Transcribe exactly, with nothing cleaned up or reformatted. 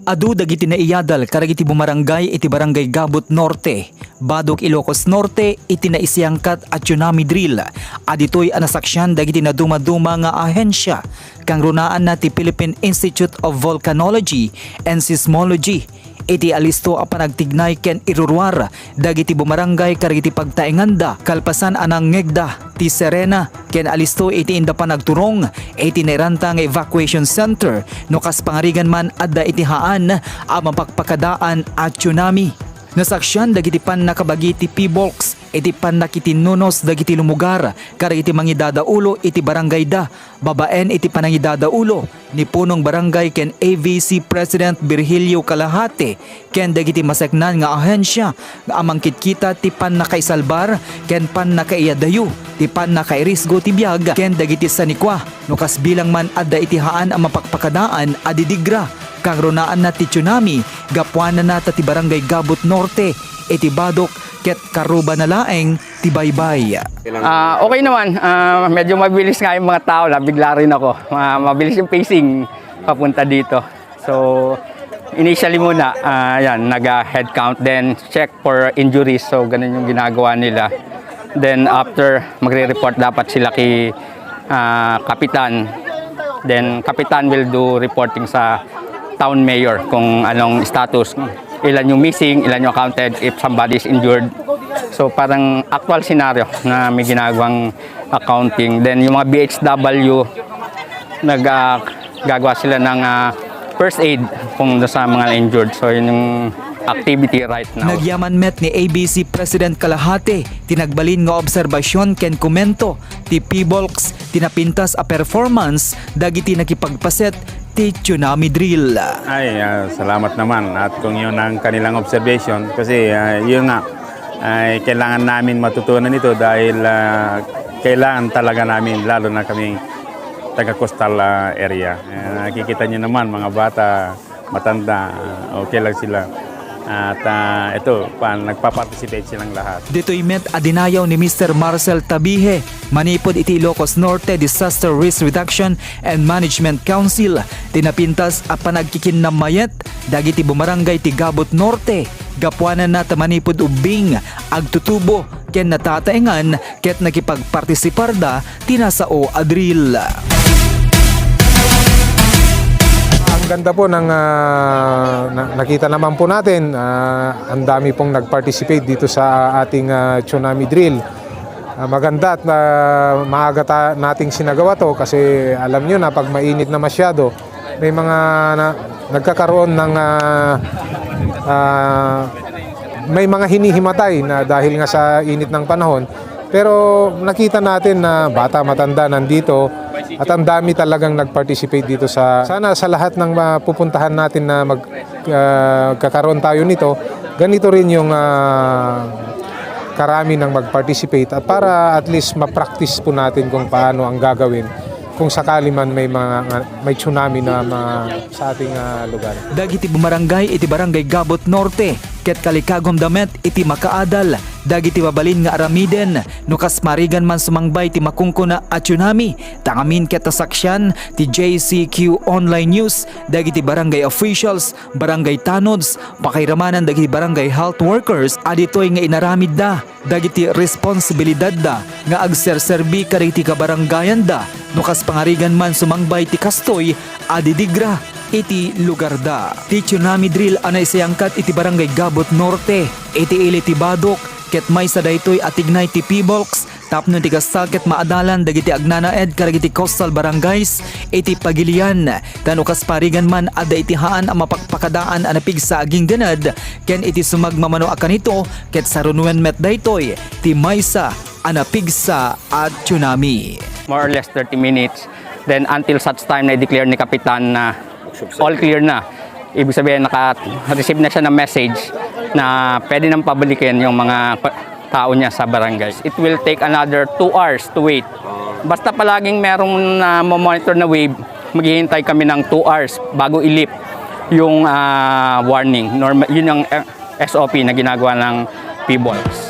Adu dagiti naiyadal kadagiti bumarangay iti Barangay Gabut Norte, Badok, Ilocos Norte iti naisayangkat a tsunami drill. Aditoy a nasaksian dagiti nadumaduma nga ahensia, kangrunaanna ti Philippine Institute of Volcanology and Seismology, iti alisto a panagtignay ken iruruar dagiti bumarangay kadagiti pagtaenganda kalpasan a nangngegda ti sirena ken alisto iti inda panagturong iti nairanta nga evacuation center no kas pangarigan man adda iti haan a mapakpakadaan a tsunami. Nasaksian dagiti pannakabagi ti PHIVOLCS iti pannakitinnunus dagiti lumugar kadagiti mangidadaulo iti barangayda babaen iti panangidadaulo ni Punong Barangay ken A V C President Virgilio Kalahate ken dagiti maseknan nga ahensia a mangkitkita ti pannakaisalbar ken pannakaiyadayo ti pannakairisgo ti biag ken dagiti sanikua no kas bilang man adda iti haan a mapakpakadaan a didigra. Kangrunaanna ti tsunami gapuanana ta ti Barangay Gabut Norte iti Badok ket karubana laeng ti baybay. Ah, okay naman. Ah, medyo mabilis nga yung mga tao. Nabigla rin ako. Ma- mabilis yung pacing papunta dito. So, initially muna, ah, yan, nag-, ah, head count, then check for injuries. So, ganun yung ginagawa nila. Then, after, magre-report dapat sila kay, ah, kapitan. Then, kapitan will do reporting sa town mayor kung anong status, ilan yung missing, ilan yung accounted, if somebody is injured. So, parang actual scenario na may ginagawang accounting. Then, yung mga B H W, nag, ah, gagawa sila ng, ah, first aid kung doon sa mga injured. So, yun yung activity right now. Nagyaman met ni A B C President Kalahate ti nagbalin nga obserbasyon ken komento ti PHIVOLCS ti napintas a performance dagiti nakipagpaset ti tsunami drill. Ay, ah, salamat naman at kung yun ang kanilang observation kasi, ah, yun nga, ay kailangan namin matutunan ito dahil, ah, kailangan talaga namin, lalo na kaming taga coastal, ah, area. Ah, nakikita nyo naman, mga bata, matanda, ah, okay lang sila. At, ah, ito, pa, nagpa-participate silang lahat. Ditoy met a dinayaw ni Mister Marcel Tabihe, manipud iti Ilocos Norte Disaster Risk Reduction and Management Council, ti napintas a panagkikinnammayet dagiti bumarangay ti Gabut Norte, gapuananna ta manipud ubbing, agtutubo, ken natataengan ket nakipagpartisiparda ti nasao a drill. Ang ganda po ng, ah, na-, nakita naman po natin, ah, ang dami pong nag-participate dito sa ating, ah, tsunami drill. Ah, maganda at, ah, maaga ta-, nating sinagawa to kasi alam nyo na pag mainit na masyado, may mga na-, nagkakaroon ng, ah, ah, may mga hinihimatay na dahil nga sa init ng panahon. Pero nakita natin na bata, matanda nandito at ang dami talagang nag-participate dito sa, sana sa lahat ng mapupuntahan natin na mag, ah, kakaroon tayo nito, ganito rin yung, ah, karami ng mag-participate at para at least ma-practice po natin kung paano ang gagawin kung sakali man may mga, may tsunami na ma-, sa ating, ah, lugar. Dagiti bumarangay iti Barangay Gabot Norte ket kalikagumda met iti makaadal dagiti mabalin nga aramiden no kas pangarigan man sumangbay ti makungkuna a tsunami. Ta ngamin ket nasaksian ti J C Q Online News dagiti barangay officials, barangay tanods, pakairamanan dagiti barangay health workers a ditoy nga inaramidda dagiti responsibilidadda nga agserserbi kadagiti kabarangayanda no kas pangarigan man sumangbay ti kastoy a didigra iti lugarda. Ti tsunami drill a naisayangkat iti Barangay Gabot Norte, iti ili ti Badok, ket maysa daytoy a tignay ti PHIVOLCS tapno ti kasta ket maadalan dagiti agnanaed kadagiti coastal barangays iti pagilian. Ta no kas pangarigan man adda iti haan a mapakpakadaan a napigsa agingganad, ken iti sumagmamano a kanito, ket sarunuen met daytoy ti maysa a napigsa a tsunami. More or less thirty minutes. Then until such time na i-declare ni Kapitan na all clear na. Ibig sabihin, naka-receive na siya ng message na pwede nang pabalikin yung mga pa-, tao niya sa barangay. It will take another two hours to wait. Basta palaging merong, ah, monitor na wave, maghihintay kami ng two hours bago i-lift yung, ah, warning. Normal, yun ang, eh, S O P na ginagawa ng PHIVOLCS.